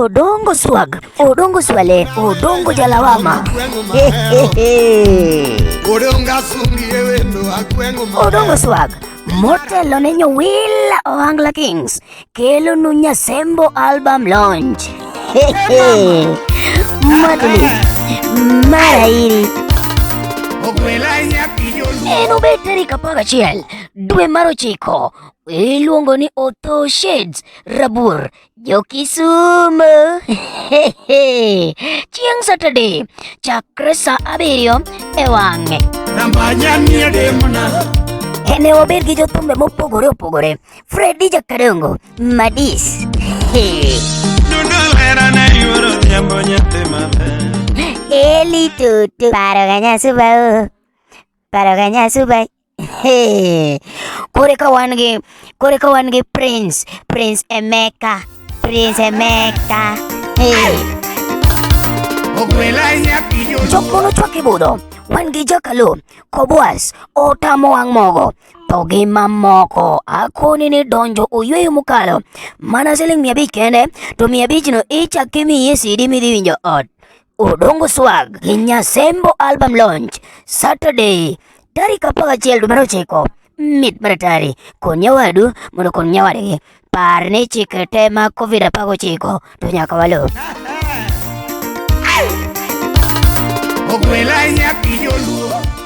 Odongo Swag, Odongo Swale, Odongo Jalawama. Odongo Swag motelo ne Nyowila Ohangla Kings kelo nu Nyasembo album launch. Matuli Marairi enobed tarik 11 dwe mar 9 iluongo ni Otho Shades Rabur Jokisumu. Chieng' Saturday chakre sa 7 e wang'e. Ne wabed gi jothumbe mopogore opogore. Freddy Jakadongo, Madis. Eli Tutu, Paro Ganya Suba, Paro Ganya Suba. Kore ka wan gi, kore ka wan gi Prince, Prince Emeka, Prince Emeka. Hey. Jok mono chwak e budho, wan gi Jakalo, Kobwas, Otamo wang' mogo, to gi mamoko. Akoni ni donjo oyweyo mokalo mana siling 500 kende, to 500 no ichak imiye CD midhi winjo ot. Odongo Swag gi Nyasembo album launch Saturday tarik 11 dwe mar 9 mit maratari kon nyawadu mondo kon nyawadgi par ni chike te mag covid 19 to nyaka waluw. Ogwela nyathi joluo.